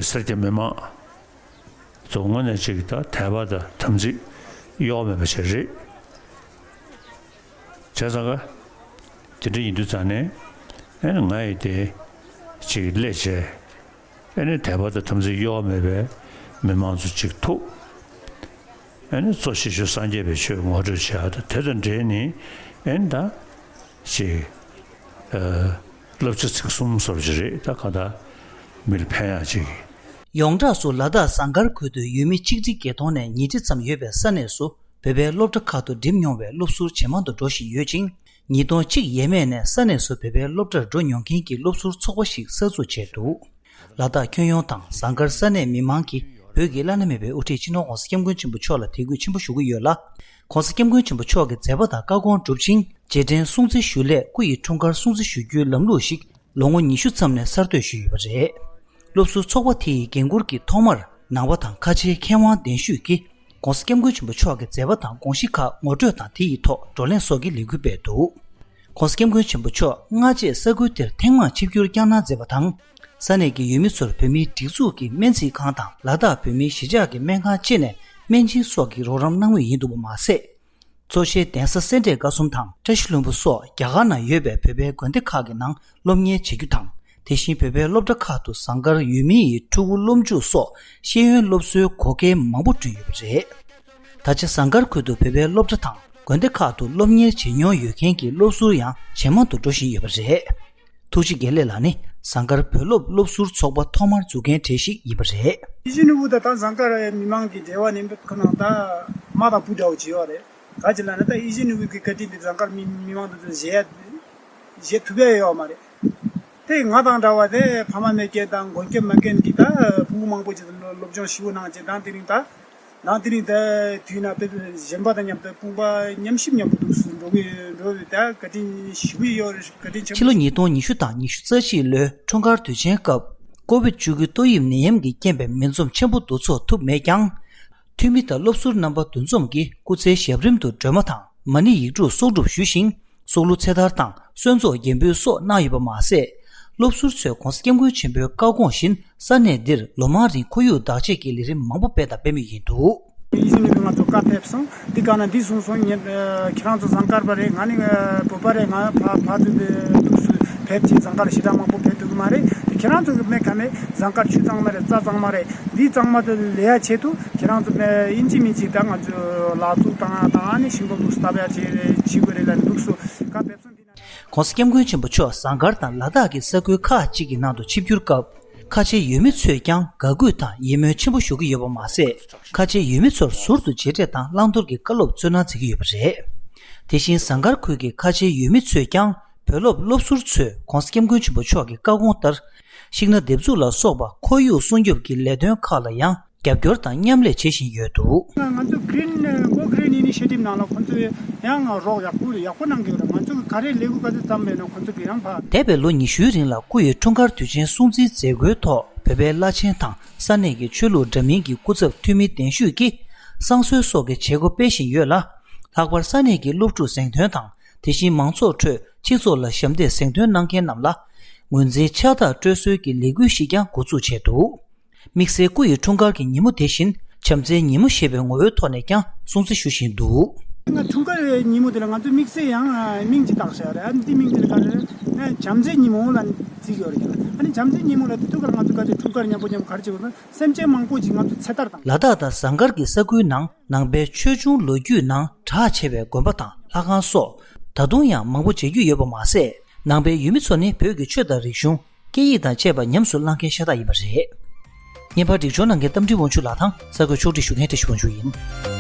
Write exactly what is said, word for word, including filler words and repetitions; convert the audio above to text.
སེར་སྐྱ་མི་མང་ཚོ་དངོས་གནས་ཅིག་ད་དད་པ་དང་དམ་ཚིག་གཡོ་བ་མེད་པ་ཞིག་རེད། བྱས་ཙང་ཀ་དེ་འདྲ་ཡིན་དུས་ཙང་ནས་ཨེ་ནི་ང་ཡི་དེ་ཅིག་སླེབས་བྱས། ཨེ་ནི་དད་པ་དང་དམ་ཚིག་གཡོ་བ་མེད་པའི་མི་མང་ཚོ་ཅིག་ཐུག་ཨེ་ནི་གཙོ་ཆེ་ཤོས་སངས་རྒྱས་པའི་ཆོས་ངོ་སྤྲོད་བྱེད་ཡག་དང་དེ་དང་འབྲེལ་ནས་ཨེ་ནི་ད་ཅིག་ཨ་བསླབ་བྱ་ཚིག་གསུམ་སོགས་ཅིག་རེད། ད་ག་ད་མི་ལ་ཕན་ཡག་ཅིག་ཡོངས་གྲགས་སུ་ལ་དྭགས་ཟངས་དཀར་ཁུལ་དུ་ཡུལ་མི་ཆིག་ཁྲི་བརྒྱད་སྟོང་ནས་ཉིས་ཁྲི་ཙམ་ཡོད་པའི་ས་གནས་སུ་བོད་པའི་སློབ་གྲྭ་ཁག་ཏུ་འགྲིམས་མྱོང་བའི་སློབ་ཟུར་ཇེ་མང་དུ་འགྲོ་བཞིན་ཡོད་ཅིང་། ཉིས་སྟོང་གཅིག་ཡས་མས་ནས་ས་གནས་སུ་བོད་པའི་སློབ་གྲྭར་འགྲོ་མྱོང་མཁན་གྱི་སློབ་ཟུར་ཚོགས་པ་ཞིག་གསར་འཛུགས་བྱས་འདུག་ལ་དྭགས་ཁྱོན་ཡོངས་དང་ཟངས་དཀར་ས་གནས་མི་མང་གིས་བོད་ཀྱི་བླ་ན་མེད་པའི་དབུ་ཁྲིད་སྤྱི་ནོར་༸གོང་ས་༸སྐྱབས་མགོན་ཆེན་པོ་མཆོག་ལ་དད་གུས་ཆེན་པོ་ཞུ་གི་ཡོད་ལ། ༸གོང་ས་༸སྐྱབས་མགོན་ཆེན་པོ་མཆོག་གི་མཛད་པ་དང་བཀའ་དགོངས་སྒྲུབ་ཆེད་རྗེས་དྲན་སྲུང་བརྩི་ཞུ་སླད་སྐུ་ཡི་འཁྲུངས་སྐར་སྲུང་བརྩི་ཞུ་རྒྱུའི་ལམ་ལུགས་ཤིག་ལོ་ངོ་ཉི་ཤུ་ཙམ་ནས་གསར་གཏོད་ཞུས་ཡོད་པ་རེད། སློབ་ཟུར་ཚོགས་པ་དེ་ཡི་འགན་འཁུར་གྱིས་ཐོག་མར་ནང་པ་དང་ཁ་ཆེའི་མཁས་དབང་གདན་ཞུས་ཀྱིས་༸གོང་ས་༸སྐྱབས་མགོན་ཆེན་པོ་མཆོག་གི་མཛད་པ་དང་དགོངས་གཞི་ཁག་ངོ་སྤྲོད་དང་དེ་ཡི་ཐོག་བགྲོ་གླེང་སོགས་ཀྱི་ལས་འགུལ་སྤེལ་འདུག ༸གོང་ས་༸སྐྱབས་མགོན་ཆེན་པོ་མཆོག་སྔ་རྗེས་ས་ཁུལ་དེར་ཐེངས་མང་ཆིབས་བསྒྱུར་བསྐྱངས་གནང་མཛད་པ་དང་། ས་གནས་ཀྱི་ཡུལ་མི་ཚོར་བོད་མིའི་སྒྲིག་འཛུགས་ཀྱི་སྨན་རྩིས་ཁང་དང་ལ་དྭགས་བོད་མིའི་གཞིས་ཆགས་ཀྱི་སྨན་ཁང་བཅས་ནས་སྨན་སྦྱིན་སོགས་ཀྱི་རོགས་རམ་གནང་མུས་ཡིན་འདུག་པ་མ་ཟད། གཙོ་ཆེའི་གདན་ས་སེ་འབྲས་དགའ་གསུམ་དང་བཀྲ་ཤིས་ལྷུན་པོ་སོགས་རྒྱ་གར་ནང་ཡོད་པའི་བོད་པའི་དགོན་སྡེ་ཁག་གི་ནང་སློབ་གཉེར་བྱེད་རྒྱུ་དང་། དེ་བཞིན་བོད་པའི་སློབ་གྲྭ་ཁག་ཏུ་ཟངས་དཀར་ཡུལ་མི་ཡི་ཕྲུ་གུ་སློབ་འཇུག་སོགས་ཤེས་ཡོན་སློབ་གསོའི་གོ་སྐལ་མང་པོ་བསྐྲུན་ཡོད་པ་རེད། ད་ཆ་ཟངས་དཀར་ཁུལ་དུ་བོད་པའི་སློབ་གྲྭ་དང་དགོན་སྡེ་ཁག་ཏུ་སློབ་གཉེར་བྱེད་མྱོང་ཡོད་མཁན་གྱི་སློབ་ཟུར་ཡང་ཇེ་མང་དུ་འགྲོ་བཞིན་ཡོད་པ་རེད། ཐུགས་རྗེ་དགེ་ལེགས་ལགས་ནི་ཟངས་དཀར་བོད་སློབ་སློབ་ཟུར་ཚོགས་པ་ཐོག་མར་འཛུགས་མཁན་གྲས་ཤིག་ཡིན་པ་རེད། ཡིད་བཞིན་ནོར་བུ་དང་ད་ཟངས་དཀར་མི་མང་གི་འབྲེལ་བ་ནི་ཁོ་ནང་ད་མ་དང་བུ་འདྲ་བོ་བྱེད་ཡོད་རེད། ག་ཅི་ལབ་ན་ད་ཡིད་བཞིན་ནོར་བུ་གི་བཀའ་དྲིན་འདི་ཟངས་དཀར་མི་མི་མང་དུ་བཞེས་བཞེས་ཐུབ་ཡ་ཡོད་མ་རེད། དེ་ང་དང་འདྲ་བ་དེ་ཕ་མ་མེད་མཁན་དང་མགོན་སྐྱབས་མེད་མཁན་གྱི་ད་ཕྲུ་གུ་མང་པོ་ཅིག་སློབ་སྦྱོང་ཞིབ་པོ་གནང་བྱས་དང་དེ་རིང་ད། ནང་དེ་རིང་ད་དུས་ན་དཔེ་གཞན་པ་དང་མཉམ་དུ་དཔུང་པ་མཉམ་གཤིབ་མཉམ་པོ་འདུག་སུ་འགྲོ་གི་འགྲོ་བའི་ད་བཀའ་དྲིན་ཞུ་གི་ཡོད་རེད། བཀའ་དྲིན་ཆེན་པོ། ཕྱི་ལོ་ཉིས་སྟོང་ཉི་ཤུ་དང་ཉི་ཤུ་རྩ་གཅིག་ལོའི་འཁྲུངས་སྐར་དུས་ཆེན་སྐབས་ཀོ་བིད་བཅུ་དགུ་ཏོག་དབྱིབས་ནད་ཡམས་ཀྱི་རྐྱེན་པས་མི་འཛོམས་ཆེན་པོ་འདུ་ཚོགས་ཐུབ་མེད་ཀྱང་། འཐུས་མི་དང་སློབ་ཟུར་རྣམ་པ་འདུ་འཛོམས་ཀྱིས་སྐུ་ཚེའི་ཞབས་རིམ་དུ་སྒྲོལ་མ་དང་མ་ཎི་ཡིག་དྲུག་གསོག་སྒྲུབ་ཞུས་ཤིང་། སྲོག་བླུ་ཚེ་ཐར་དང་གསོལ་ཚོགས་རྒྱན་འབུལ་སོགས་གནང་ཡོད་པ་མ་ཟད། སློབ་ཟུར་ཚོས་༸གོང་ས་༸སྐྱབས་མགོན་ཆེན་པོའི་བཀའ་དགོངས་བཞིན་ས་གནས་འདིར་ལོ་མང་རིང་ཁོར་ཡུག་བདག་གཅེས་ཀྱི་ལས་རིམ་མང་པོ་སྤེལ་དང་སྤེལ་མུས་ཡིན་འདུག་ཡིད་བཞིན་ནོར་བུས་ང་ཚོ་བཀའ་ཕེབས་སོང་། འདི་ག་ན་འདི་གསུངས་སོང་། ངས་ཁྱེད་རང་ཚོ་ཟངས་དཀར་པ་རེད། ང་ནི་བོད་པ་རེད། ང་ཕ་ཕ་ཚོ་འདི་འདུག་སུ་ཕེབས་ཀྱི་ཟངས་དཀར་ཞེ་དྲག་མང་པོ་ཕེབས་ཐུབ་ཀྱི་མ་རེད། དེ་ཁྱེད་རང་ཚོ་གི་སྨན་ཁང་ནས་ཟངས་དཀར་ཆུ་གཙང་མ་རེད། རྩྭ་གཙང་མ་རེད། འདི་གཙང་མ་དེ་ལས་ཡ་ཆེད་དུ་ཁྱེད་རང་ཚོ་ཨིན་ཅི་མིན་ཅི་ད་ང་ཚོ་ལག་འཛུགས་བཏང་ཡ་དང་ཨ་ནི་ཞིང་པ་འདུག་སྟབས་ཡ་བྱེད་བྱེད་དགོས་རེད་ལ་འདུག་སུ་བཀའ་ཕེབས་སོང་། འདི་ན། ༸གོང་ས་༸སྐྱབས་མགོན་ཆེན་པོ་མཆོག་ཟངས་དཀར་དང་ལ་དྭགས་ཀྱི་ས་ཁུལ་ཁག་ཅིག་གི་ནང་དུ་ཆིབས་བསྒྱུར་སྐབས། ཁ་ཆེའི་ཡུལ་མི་ཚོས་ཀྱང་དགའ་གུས་དང་ཡིད་སྨོན་ཆེན་པོ་ཞུ་གི་ཡོད་པ་མ་ཟད། ཁ་ཆེའི་ཡུལ་མི་ཚོར་ཟུར་དུ་རྗེས་འབྲེལ་དང་བླང་དོར་གྱི་བཀའ་སློབ་སྩོལ་གནང་མཛད་ཀྱི་ཡོད་པ་རེད། དེ་བཞིན་ཟངས་དཀར་ཁུལ་གྱི་ཁ་ཆེའི་ཡུལ་མི་ཚོས་ཀྱང་བོད་སློབ་སློབ་ཟུར་ཚོས་༸གོང་ས་༸སྐྱབས་མགོན་ཆེན་པོ་མཆོག་གི་བཀའ་དགོངས་ལྟར། ཤིང་སྣ་འདེབས་འཛུགས་ལ་སོགས་པ་ཁོར་ཡུག་སྲུང་སྐྱོབ་ཀྱི་ལས་དོན་ཁག་ལ་ཡང་རྒྱབ་སྐྱོར་དང་མཉམ་ལས་བྱེད་བཞིན་ཡོད་འདུག་ང་ང་ཚོ་གི་རིན་གོ་གི་རིན་ཨི་ནི་ཤེ་ཊིབ་ནང་ལ་ཁོང་ཚོས་ཡང་རོགས་ཡག་པོ་ཡག་པོ་གནང་གི་ཡོད་རེད། ང་ཚོ་གི་ག་རེ་ལས་འགུལ་ག་ཚོད་བརྩམས་པས་ན་ཁོང་ཚོ་གི་ཡང་ཕ། འདས་པའི་ལོ་ཉི་ཤུའི་རིང་ལ་སྐུ་ཡི་འཁྲུངས་སྐར་དུས་ཆེན་སྲུང་བརྩིའི་མཛད་སྒོའི་ཐོག་བོད་པའི་བླ་ཆེན་དང་ས་གནས་ཀྱི་ཆོས་ལུགས་འདྲ་མིན་གྱི་སྐུ་ཚབ་འཐུས་མི་གདན་ཞུས་ཀྱིས་བསང་གསོལ་སོགས་ཀྱི་བྱེད་སྒོ་སྤེལ་བཞིན་ཡོད་ལ། ལྷག་པར་ས་གནས་ཀྱི་སློབ་ཕྲུག་གཟེངས་ཐོན་དང་དེ་བཞིན་མང་ཚོགས་ཁྲོད་སྤྱི་ཚོགས་ལ་ཞབས་འདེགས་གཟེངས་ཐོན་གནང་མཁན་རྣམས་ལ་ངོས་འཛིན་ཕྱག་རྟགས་སྤྲོད་སྲོལ་གྱི་ལས་འགུལ་ཞིག་ཀྱང་འགོ་འཛུགས་བྱས་འདུག་དམིགས་བསལ་སྐུ་ཡི་འཁྲུངས་སྐར་གྱི་ཉིན་མོ་དེ་བཞིན་བྱམས་བརྩེའི་ཉིན་མོ་ཞེས་པའི་ངོ་བོའི་ཐོག་ནས་ཀྱང་སྲུང་བརྩི་ཞུ་བཞིན་འདུག་ང་འཁྲུངས་སྐར་ཉིན་མོ་དེ་ལ་ང་ཚོས་དམིགས་བསལ་ཡང་མིང་ཅིག་བཏགས་བཞག་རེད། ཨ་ནི་འདི་མིང་དེ་ལ་ག་རེ་རེད། ཨ་བྱམས་བརྩེའི་ཉིན་མོ་ལ་བརྩི་གི་ཡོད་རེད། ཨ་ནི་བྱམས་བརྩེའི་ཉིན་མོ་ལ་དེ་དུས་ཀར་ང་ཚོས་ག་ཚོད་འཁྲུངས་སྐར་མཉམ་པོ་མཉམ་པོ་ག་རེ་བྱེད་དགོས་ན་སེམས་ཅན་མང་པོ་ཅིག་ང་ཚོས་ཚེ་ཐར་དང་། ལ་དྭགས་དང་ཟངས་དཀར་གྱི་ས་ཁུལ་ནང་ནང་པའི་ཆོས་འབྱུང་ལོ་རྒྱུས་ནང་གྲགས་ཆེ་བའི་དགོན་པ་དང་ལྷ་ཁང་སོགས་ད་དུང་ཡང་མང་པོ་མཇལ་རྒྱུ་ཡོད་པ་མ་ཟད། ནང་པའི་ཡུལ་མི་ཚོ་ནི་བོད་ཀྱི་ཆོས་དང་རིག་གཞུང་། སྐད་ཡིག་དང་བཅས་པ་ཉམས་སུ་བླང་མཁན་ཤ་སྟག་ཡིན་པ་རེད། བརྙན་པར་སྒྲིག་སྦྱོར་གནང་མཁན་རྟ་མགྲིན་དབང་ཕྱུག་ལགས་དང་གསར་འགོད་ཕྱོགས་སྒྲིག་ཞུ་མཁན་བཀྲ་ཤིས་དབང་ཕྱུག་ཡིན།